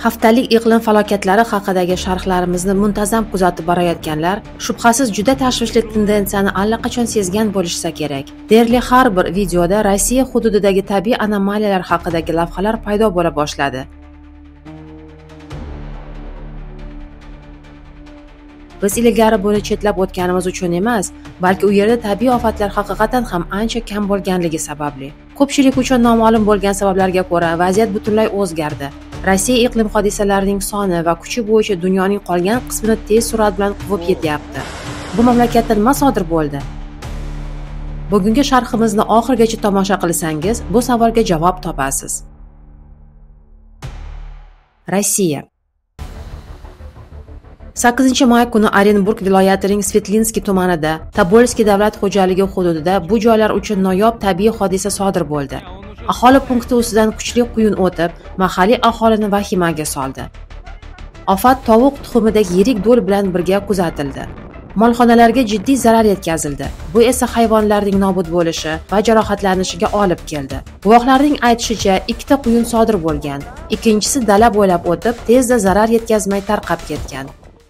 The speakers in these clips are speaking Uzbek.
Haftalik iqlim falokatlari haqidagi sharhlarimizni muntazam kuzatib borayotganlar shubhasiz juda tashvishli tendensiyani allaqachon sezgan bo'lishsa kerak. Deyarli har bir videoda Rossiya hududidagi tabiiy anomaliyalar haqidagi lavhalar paydo bo'la boshladi. Biz ilgari buni chetlab o'tganimiz uchun emas, balki u yerda tabiiy ofatlar haqiqatan ham ancha kam bo'lganligi sababli. Ko'pchilik uchun noma'lum bo'lgan sabablarga ko'ra vaziyat butunlay o'zgardi. Rossiya iqlim hodisalarining soni va kuchi bo'yicha dunyoning qolgan qismini tez sur'at bilan quvib yetyapti. Bu mamlakatda nima sodir bo'ldi? Bugungi sharhimizni oxirigacha tomosha qilsangiz, bu savolga javob topasiz. Rossiya 8 may kuni Orenburg viloyatining Svetlinskiy tumanida, Tobolskiy davlat xo'jaligi hududida bu joylar uchun noyob tabiiy hodisa sodir bo'ldi. Aholi punkti ustidan kuchli quyun o'tib, mahalliy aholini vahimaga soldi. Ofat tovuq tuxumidagi yirik do'l bilan birga kuzatildi. Molxonalarga jiddiy zarar yetkazildi. Bu esa hayvonlarning nobud bo'lishi va jarohatlanishiga olib keldi. Guvohlarning aytishicha, ikkita quyun sodir bo'lgan. Ikkinchisi dala bo'ylab o'tib, tezda zarar yetkazmay tarqab ketgan.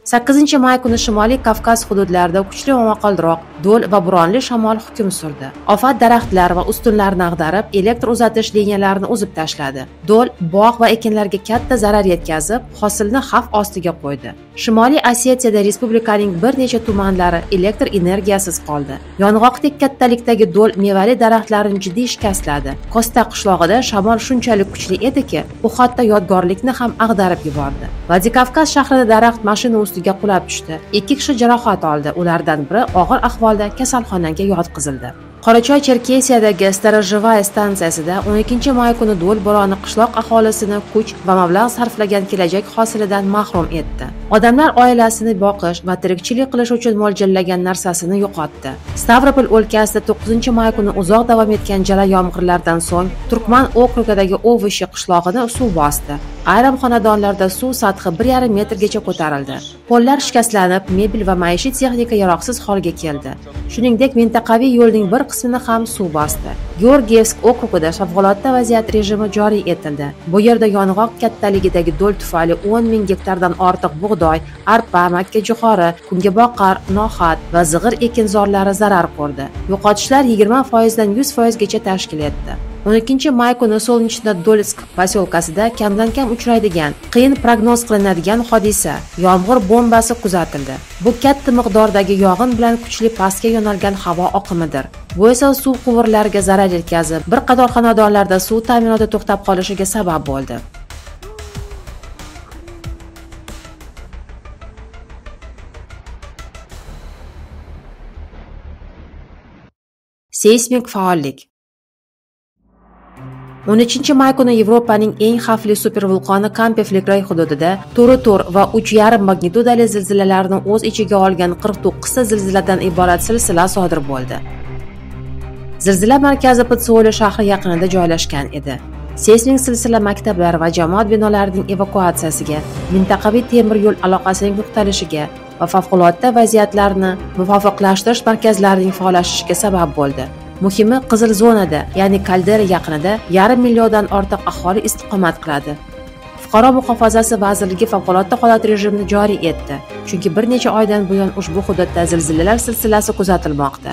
8 may kuni Shimoliy Kavkaz hududlarida kuchli momaqaldiroq, do'l va bo'ronli shamol hukm surdi. Ofat daraxtlar va ustunlarni ag'darib, elektr uzatish liniyalarini uzib tashladi. Do'l bog' va ekinlarga katta zarar yetkazib, hosilni xavf ostiga qo'ydi. Shimoliy Osetiyada respublikaning bir necha tumanlari elektr energiyasiz qoldi. Yong'oqdek kattalikdagi do'l mevali daraxtlarni jiddiy shikastladi. Kosta qishlog'ida shamol shunchalik kuchli ediki, u hatto yodgorlikni ham ag'darib yubordi. Vladikavkaz shahrida daraxt mashina ustiga qulab tushdi. 2 kishi jarohat oldi. Ulardan biri og'ir ahvolda kasalxonaga yotqizildi. Qorachoy Cherkesiyadagi Storojevaya stansiyasida 12 may kuni do'l bo'roni qishloq aholisini kuch va mablag' sarflagan kelajak hosilidan mahrum etdi. Odamlar oilasini boqish va tirikchilik qilish uchun mo'ljallagan narsasini yo'qotdi. Stavropol o'lkasida 9 may kuni uzoq davom etgan jala yomg'irlardan so'ng Turkman okrugidagi Ovoshi qishlog'ini suv bosdi. Ayrim xonadonlarda suv sathi 1,5 metrgacha ko'tarildi. Pollar shikastlanib, mebel va maishiy texnika yaroqsiz holga keldi. Shuningdek, mintaqaviy yo'lning bir qismini ham suv bosdi. Georgievsk okrugida favqulodda vaziyat rejimi joriy etildi. Bu yerda yong'oq kattaligidagi do'l tufayli 10 ming gektardan ortiq bug'doy, arpa, makkajo'xori, kungaboqar, noxat va zig'ir ekinzorlari zarar ko'rdi. Yo'qotishlar 20% dan 100% gacha tashkil etdi. 12 may kuni Solnechnodolsk posyolkasida kamdan kam uchraydigan, qiyin prognoz qilinadigan hodisa yomg'ir bombasi kuzatildi. Bu katta miqdordagi yog'in bilan kuchli pastga yo'nalgan havo oqimidir. Bu esa suv quvurlariga zarar yetkazib, bir qator xonadonlarda suv ta'minoti to'xtab qolishiga sabab bo'ldi. Seysmik faollik. 13 may kuni Yevropaning eng xavfli supervulqoni Kampi Flegrei hududida 4,4 va 3,5 magnitudali zilzilalarni o'z ichiga olgan 49 ta zilziladan iborat silsila sodir bo'ldi. Zilzila markazi Pitsuoli shahri yaqinida joylashgan edi. Seysmik silsila maktablar va jamoat binolarining evakuatsiyasiga, mintaqaviy temir yo'l aloqasining to'xtalishiga va favqulodda vaziyatlarni muvofiqlashtirish markazlarining faollashishiga sabab bo'ldi. Muhimi, qizil zonada, ya'ni kaldera yaqinida 500 000dan ortiq aholi istiqomat qiladi. Fuqaro muhofazasi vazirligi favqulodda holat rejimini joriy etdi, chunki bir necha oydan buyon ushbu hududda zilzilalar silsilasi kuzatilmoqda.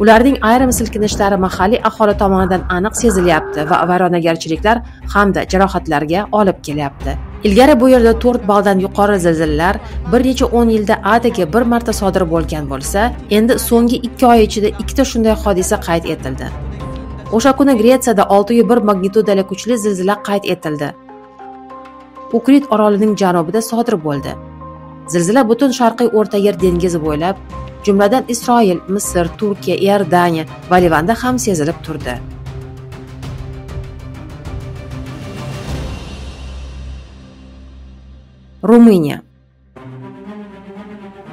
Ularning ayrim silkinishlari mahalliy aholi tomonidan aniq sezilyapti va vayronagarchiliklar hamda jarohatlarga olib kelyapti. Ilgari bu yerda 4 balldan yuqori zilzilalar bir necha 10 yilda atigi bir marta sodir bo'lgan bo'lsa, endi so'nggi 2 oy ichida ikkita shunday hodisa qayd etildi. O'sha kuni Gretsiyada 6,1 magnitudali kuchli zilzila qayd etildi. U Krit orolining janubida sodir bo'ldi. Zilzila butun Sharqiy O'rta Yer dengizi bo'ylab, jumladan Isroil, Misr, Turkiya, Iordaniya va Livanda ham sezilib turdi. Ruminiya.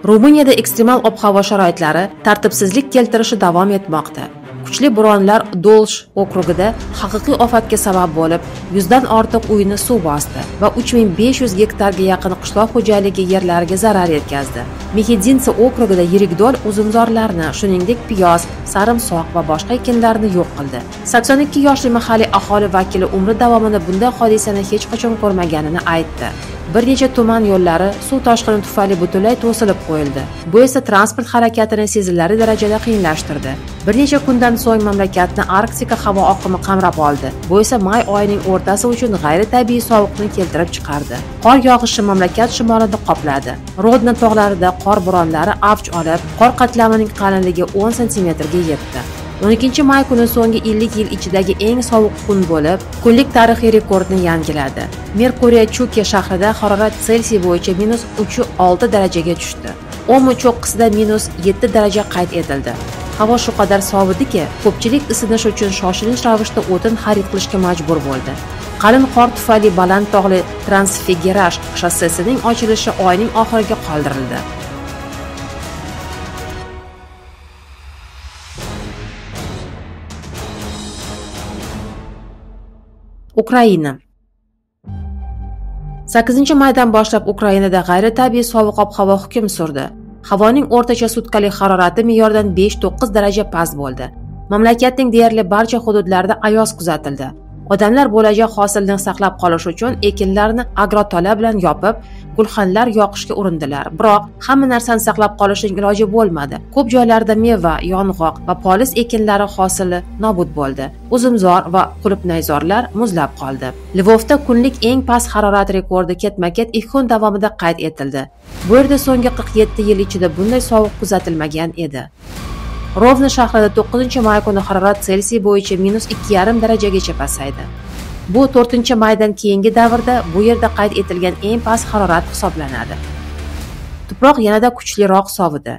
Ruminiyada ekstremal ob-havo sharoitlari tartibsizlik keltirishi davom etmoqda. Kuchli bo'ronlar Dolsh okrugida haqiqiy ofatga sabab bo'lib, 100 dan ortiq uyni suv bosdi va 3500 gektarga yaqin qishloq xo'jaligi yerlariga zarar yetkazdi. Mexidinsa okrugida yirik do'l uzumzorlarni, shuningdek piyoz, sarimsoq va boshqa ekinlarni yo'q qildi. 82 yoshli mahalliy aholi vakili umri davomida bunday hodisani hech qachon ko'rmaganini aytdi. Bir necha tuman yo'llari suv toshqini tufayli butunlay to'silib qo'yildi. Bu esa transport harakatini sezilarli darajada qiyinlashtirdi. Bir necha kundan so'ng mamlakatni Arktika havo oqimi qamrab oldi. Bu esa may oyining o'rtasi uchun g'ayritabiiy sovuqni keltirib chiqardi. Qor yog'ishi mamlakat shimolini qopladi. Rodna tog'larida qor bo'ronlari avj olib, qor qatlamining qalinligi 10 santimetrga yetdi. 12 may kuni so'nggi 50 yil ichidagi eng sovuq kun bo'lib, kunlik tarixiy rekordni yangiladi. Merkuriya Chuki shahrida harorat Selsiy bo'yicha -3.6 darajaga tushdi. Omu cho'qqisida -7 daraja qayd etildi. Havo shu qadar sovidiki, ko'pchilik isinish uchun shoshilinch ravishda o'tin xarid qilishga majbur bo'ldi. Qalin qor tufayli baland tog'li Transfigerash shossesining ochilishi oyning oxiriga qoldirildi. Ukraina. 8 maydan boshlab Ukrainada g'ayritabiiy sovuq ob-havo hukm surdi. Havoning o'rtacha sutkalik harorati me'yordan 5-9 daraja past bo'ldi. Mamlakatning deyarli barcha hududlarida ayoz kuzatildi. Odamlar bo'lajak hosilni saqlab qolish uchun ekinlarni agrotola bilan yopib, gulxanlar yoqishga urindilar. Biroq hamma narsani saqlab qolishning iloji bo'lmadi. Ko'p joylarda meva, yong'oq va poliz ekinlari hosili nobud bo'ldi. Uzumzor va qulupnayzorlar muzlab qoldi. Lvovda kunlik eng past harorat rekordi ketma-ket 2 kun davomida qayd etildi. Bu yerda so'nggi 47 yil ichida bunday sovuq kuzatilmagan edi. Rovno shahrida 9 may kuni harorat Selsiy bo'yicha -2,5 darajagacha pasaydi. Bu 4 maydan keyingi davrda bu yerda qayd etilgan eng past harorat hisoblanadi. Tuproq yanada kuchliroq sovidi.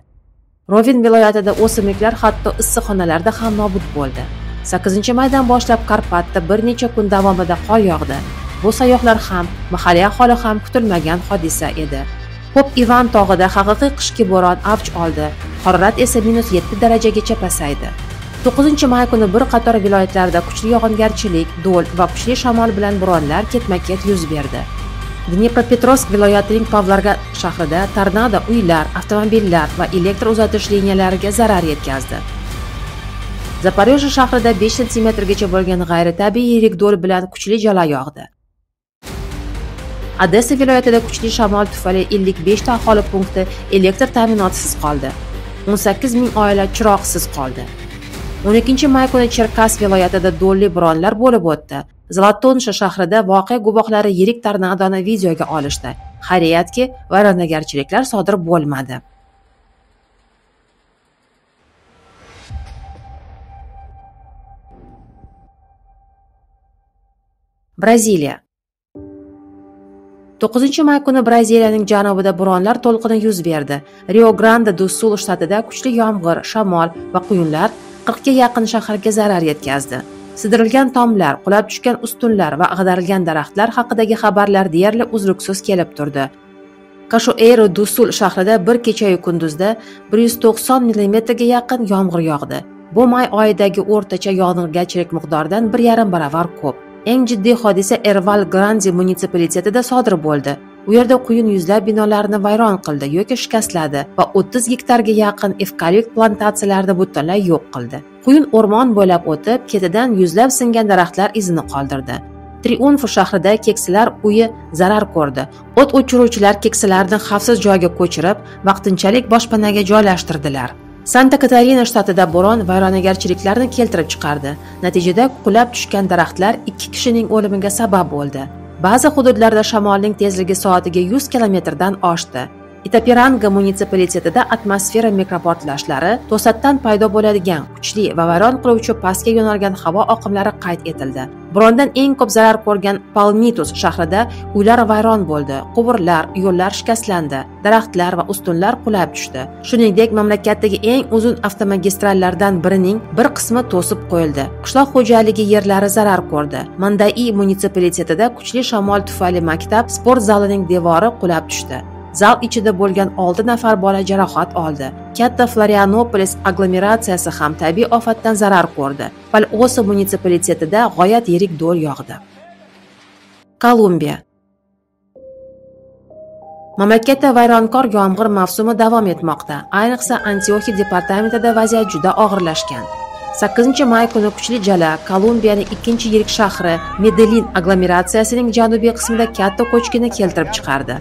Rovin viloyatida o'simliklar hatto issiqxonalarda ham nobud bo'ldi. 8 maydan boshlab Karpatda bir necha kun davomida qor yog'di. Bu sayyohlar ham, mahalliy aholi ham kutilmagan hodisa edi. Pop Ivan tog'ida haqiqiy qishki bo'ron avj oldi. Harorat esa -7 darajagacha pasaydi. 9 may kuni bir qator viloyatlarda kuchli yog'ingarchilik, do'l va kuchli shamol bilan bo'ronlar ketma-ket yuz berdi. Dnepropetrovsk viloyatining Pavlograd shahrida tornado uylar, avtomobillar va elektr uzatish liniyalariga zarar yetkazdi. Zaporojye shahrida 5 santimetrgacha bo'lgan g'ayritabiiy yirik do'l bilan kuchli jala yog'di. Odessa viloyatida kuchli shamol tufayli 55 ta aholi punkti elektr ta'minotisiz qoldi. 18 ming oila chiroqsiz qoldi. 12 may kuni Cherkas viloyatida do'lli bo'ronlar bo'lib o'tdi. Zlatonosha shahrida voqea guvohlari yirik tornadoni videoga olishdi. Xayriyatki, vayronagarchiliklar sodir bo'lmadi. Braziliya. 9 may kuni Braziliyaning janubida bo'ronlar to'lqini yuz berdi. Rio Grande do Sul shtatida kuchli yomg'ir, shamol va quyunlar 40 ga yaqin shaharga zarar yetkazdi. Sidirilgan tomlar, qulab tushgan ustunlar va ag'darilgan daraxtlar haqidagi xabarlar deyarli uzluksiz kelib turdi. Cachoeiro do Sul shahrida bir kecha-yu kunduzda 190 mm ga yaqin yomg'ir yog'di. Bu may oyidagi o'rtacha yog'ingarchilik miqdoridan 1,5 barobar ko'p. Eng jiddiy hodisa Erval Grande munitsipalitetida sodir bo'ldi. U yerda quyun yuzlab binolarni vayron qildi yoki shikastladi va 30 gektarga yaqin evkalipt plantatsiyalarini butunlay yo'q qildi. Quyun o'rmon bo'ylab o'tib, ketidan yuzlab singan daraxtlar izini qoldirdi. Triunfo shahrida keksalar uyi zarar ko'rdi. O't o'chiruvchilar keksalarni xavfsiz joyga ko'chirib, vaqtinchalik boshpanaga joylashtirdilar. Santa Katarina shtatida bo'ron vayronagarchiliklarni keltirib chiqardi. Natijada qulab tushgan daraxtlar 2 kishining o'limiga sabab bo'ldi. Ba'zi hududlarda shamolning tezligi soatiga 100 kilometrdan oshdi. Itapiranga munitsipalitetida atmosfera mikroportlashlari to'satdan paydo bo'ladigan kuchli va vayron qiluvchi pastga yo'nalgan havo oqimlari qayd etildi. Bo'rondan eng ko'p zarar ko'rgan Palmitus shahrida uylar vayron bo'ldi, quvurlar, yo'llar shikastlandi, daraxtlar va ustunlar qulab tushdi. Shuningdek, mamlakatdagi eng uzun avtomagistrallardan birining bir qismi to'sib qo'yildi. Qishloq xo'jaligi yerlari zarar ko'rdi. Mandai munitsipalitetida kuchli shamol tufayli maktab sport zalining devori qulab tushdi. Zal ichida bo'lgan 6 nafar bola jarohat oldi. Katta Florianopolis aglomeratsiyasi ham tabiiy ofatdan zarar ko'rdi. Pal-Osa munitsipalitetida g'oyat yirik do'l yog'di. Kolumbiya. Mamlakatda vayronkor yomg'ir mavsumi davom etmoqda. Ayniqsa Antioxiya departamentida vaziyat juda og'irlashgan. 8 may kuni kuchli jala Kolumbiyaning ikkinchi yirik shahri Medellin aglomeratsiyasining janubiy qismida katta ko'chkini keltirib chiqardi.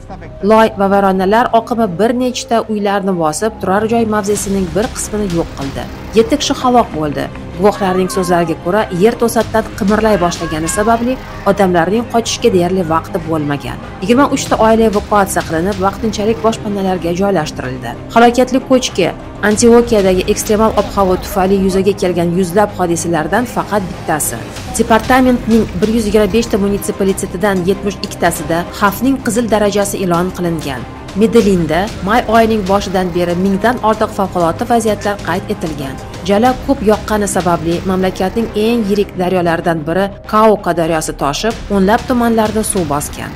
Loy va vayronalar oqimi bir nechta uylarni bosib, turar joy mavzesining bir qismini yo'q qildi. 7 kishi halok bo'ldi. Guvohlarning so'zlariga ko'ra, yer to'satdan qimirlay boshlagani sababli odamlarning qochishga deyarli vaqti bo'lmagan. 23 ta oila evakuatsiya qilinib, vaqtinchalik boshpanalarga joylashtirildi. Halokatli ko'chki Antiokiyadagi ekstremal ob-havo tufayli yuzaga kelgan yuzlab hodisalardan faqat bittasi. Departamentning 125 ta munitsipalitetidan 72 tasida xavfning qizil darajasi e'lon qilingan. Medellinda may oyining boshidan beri 1000dan ortiq favqulodda vaziyatlar qayd etilgan. Jala ko'p yoqqani sababli mamlakatning eng yirik daryolaridan biri Kauka daryosi toshib, o'nlab tumanlarni suv bosgan.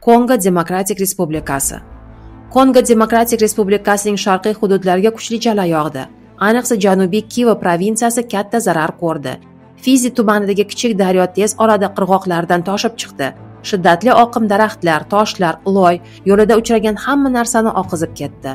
Kongo Demokratik Respublikasi. Kongo Demokratik Respublikasining sharqiy hududlariga kuchli jala yog'di. Ayniqsa Janubiy Kivu provinsiyasi katta zarar ko'rdi. Fizi tumanidagi kichik daryo tez orada qirg'oqlardan toshib chiqdi. Shiddatli oqim daraxtlar, toshlar, loy, yo'lida uchragan hamma narsani oqizib ketdi.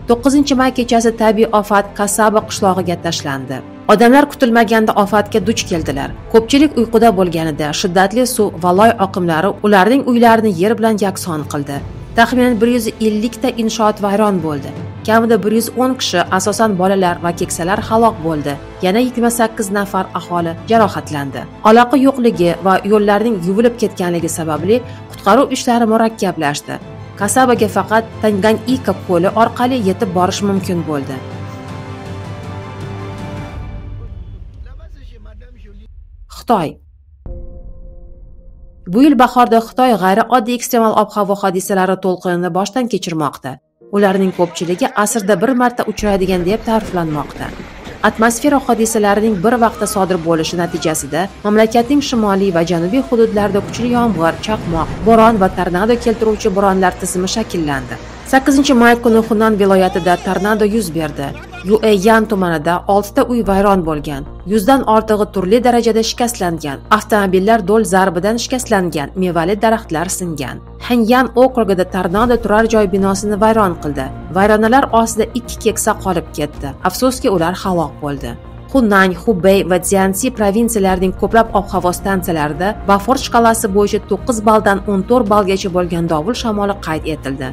9 may kechasi tabiiy ofat Kasaba qishlog'iga tashlandi. Odamlar kutilmaganda ofatga duch keldilar. Ko'pchilik uyquda bo'lganida shiddatli suv va loy oqimlari ularning uylarini yer bilan yakson qildi. Taxminan 150 ta inshoot vayron bo'ldi. Kamida 110 kishi, asosan bolalar va keksalar halok bo'ldi. Yana 28 nafar aholi jarohatlandi. Aloqa yo'qligi va yo'llarning yuvilib ketganligi sababli qutqaruv ishlari murakkablashdi. Kasabaga faqat Tanganyika ko'li orqali yetib borish mumkin bo'ldi. Xitoy. Bu yil bahorda Xitoy g'ayrioddiy ekstremal ob-havo hodisalari to'lqinini boshdan kechirmoqda. Ularning ko'pchiligi asrda bir marta uchraydigan deb ta'riflanmoqda. Atmosfera hodisalarining bir vaqtda sodir bo'lishi natijasida mamlakatning shimoliy va janubiy hududlarida kuchli yomg'ir, chaqmoq, bo'ron va tornado keltiruvchi bo'ronlar tizimi shakllandi. 8 may kuni Xunan viloyatida tornado yuz berdi. Yueyan tumanida 6 ta uy vayron bo'lgan, 100 dan ortig'i turli darajada shikastlangan, avtomobillar do'l zarbidan shikastlangan, mevali daraxtlar singan. Xinyan okrugida tornado turar joy binosini vayron qildi. Vayronalar ostida ikki keksa qolib ketdi. Afsuski, ular halok bo'ldi. Xunan, Xubey va Цзянси provinsiyalarining ko'plab ob-havo stansiyalarida Bafort shkalasi bo'yicha 9 balldan 14 ballgacha bo'lgan dovul shamoli qayd etildi.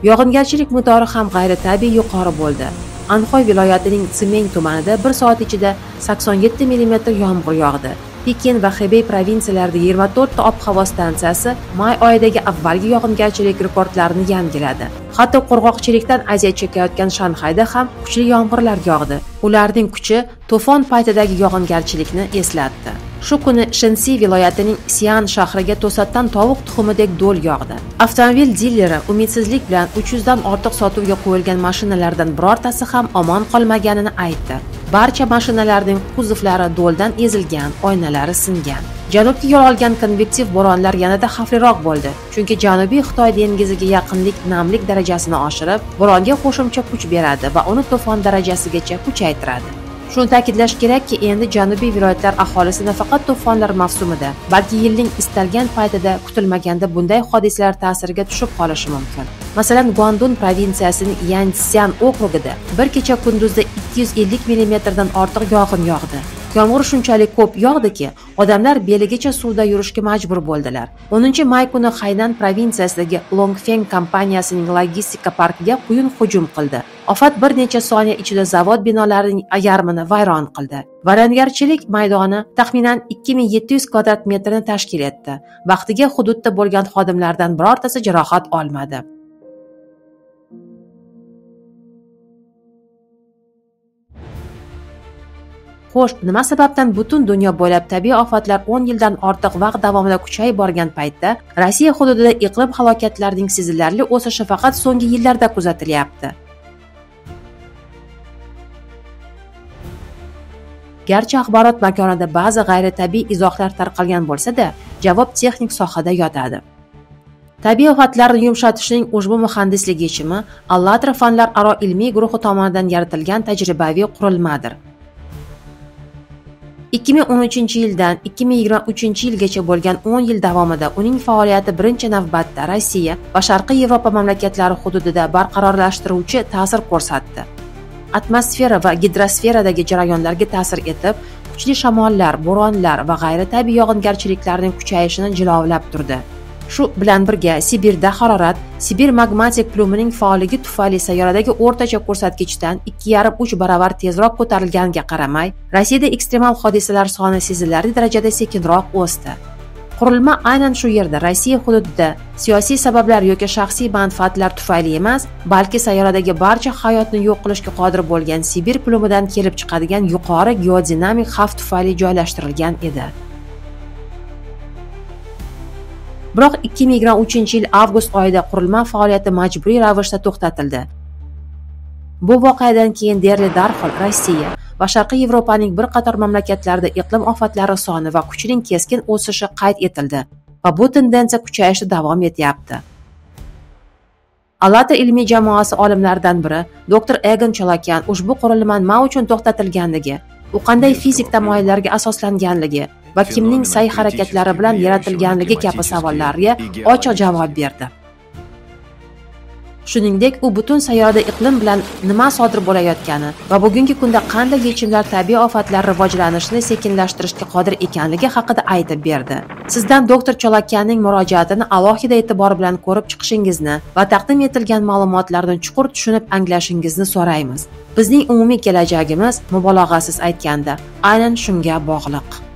Yog'ingarchilik miqdori ham g'ayritabiiy yuqori bo'ldi. Anxoy viloyatining Simeng tumanida bir soat ichida 87 mm yomg'ir yog'di. Pekin va Xebey provinsiyalarida 24 ta ob-havo stansiyasi may oyidagi avvalgi yog'ingarchilik rekordlarini yangiladi. Hatto qurg'oqchilikdan aziyat chekayotgan Shanxayda ham kuchli yomg'irlar yog'di. Ularning kuchi to'fon paytidagi yog'ingarchilikni eslatdi. Shu kuni Shensi viloyatining Sian shahriga to'satdan tovuq tuxumidek do'l yog'di. Avtomobil dileri umidsizlik bilan 300 dan ortiq sotuvga qo'yilgan mashinalardan birortasi ham omon qolmaganini aytdi. Barcha mashinalarning kuzovlari do'ldan ezilgan, oynalari singan. Janubga yo'l olgan konvektiv bo'ronlar yanada xavfliroq bo'ldi, chunki Janubiy Xitoy dengiziga yaqinlik namlik darajasini oshirib, bo'ronga qo'shimcha kuch beradi va uni to'fon darajasigacha kuchaytiradi. Shuni ta'kidlash kerakki, endi janubiy viloyatlar aholisi nafaqat to'fonlar mavsumida, balki yilning istalgan paytida kutilmaganda bunday hodisalar ta'siriga tushib qolishi mumkin. Masalan, Guandun provinsiyasining Yantsyan okrugida bir kecha kunduzda 250 mm dan ortiq yog'in yog'di. Yomg'ir shunchalik ko'p yog'diki, odamlar beligacha suvda yurishga majbur bo'ldilar. 10 may kuni Haynan provinsiyasidagi Longfeng kompaniyasining logistika parkiga quyun hujum qildi. Ofat bir necha soniya ichida zavod binolarining yarmini vayron qildi. Vayrongarchilik maydoni taxminan 2700 kvadrat metrni tashkil etdi. Baxtiga, hududda bo'lgan xodimlardan birortasi jarohat olmadi. Xo'sh, nima sababdan butun dunyo bo'ylab tabiiy ofatlar 10 yildan ortiq vaqt davomida kuchayib borgan paytda Rossiya hududida iqlim halokatlarining sezilarli o'sishi faqat so'nggi yillarda kuzatilyapti? Garchi axborot makonida ba'zi g'ayritabiiy izohlar tarqalgan bo'lsa-da, javob texnik sohada yotadi. Tabiiy ofatlarni yumshatishning ushbu muhandislik yechimi ALLATRA fanlararo ilmiy guruhi tomonidan yaratilgan tajribaviy qurilmadir. 2013-yildan 2023-yilgacha bo'lgan 10 yil davomida uning faoliyati birinchi navbatda Rossiya va Sharqiy Yevropa mamlakatlari hududida barqarorlashtiruvchi ta'sir ko'rsatdi. Atmosfera va gidrosferadagi jarayonlarga ta'sir etib, kuchli shamollar, bo'ronlar va g'ayritabiiy yog'ingarchiliklarning kuchayishini jilovlab turdi. Shu bilan birga Sibirda harorat Sibir magmatik plumining faolligi tufayli sayyoradagi o'rtacha ko'rsatkichdan 2,5-3 baravar tezroq ko'tarilganiga qaramay, Rossiyada ekstremal hodisalar soni sezilarli darajada sekinroq o'sdi. Qurilma aynan shu yerda Rossiya hududida siyosiy sabablar yoki shaxsiy manfaatlar tufayli emas, balki sayyoradagi barcha hayotni yo'q qilishga qodir bo'lgan Sibir plumidan kelib chiqadigan yuqori geodinamik xavf tufayli joylashtirilgan edi. Biroq 2023-yil avgust oyida qurilma faoliyati majburiy ravishda to'xtatildi. Bu voqeadan keyin deyarli darhol Rossiya va Sharqiy Yevropaning bir qator mamlakatlarida iqlim ofatlari soni va kuchining keskin o'sishi qayd etildi va bu tendensiya kuchayishda davom etyapti. ALLATRA ilmiy jamoasi olimlaridan biri Dr. Egon Cholakyan ushbu qurilma nima uchun to'xtatilganligi, u qanday fizik tamoyillarga asoslanganligi va kimning sa'y-harakatlari bilan yaratilganligi kabi savollarga ochiq javob berdi. Shuningdek, u butun sayyorada iqlim bilan nima sodir bo'layotgani va bugungi kunda qanday yechimlar tabiiy ofatlar rivojlanishini sekinlashtirishga qodir ekanligi haqida aytib berdi. Sizdan Dr. Cholakyanning murojaatini alohida e'tibor bilan ko'rib chiqishingizni va taqdim etilgan ma'lumotlarni chuqur tushunib anglashingizni so'raymiz. Bizning umumiy kelajagimiz, mubolag'asiz aytganda, aynan shunga bog'liq.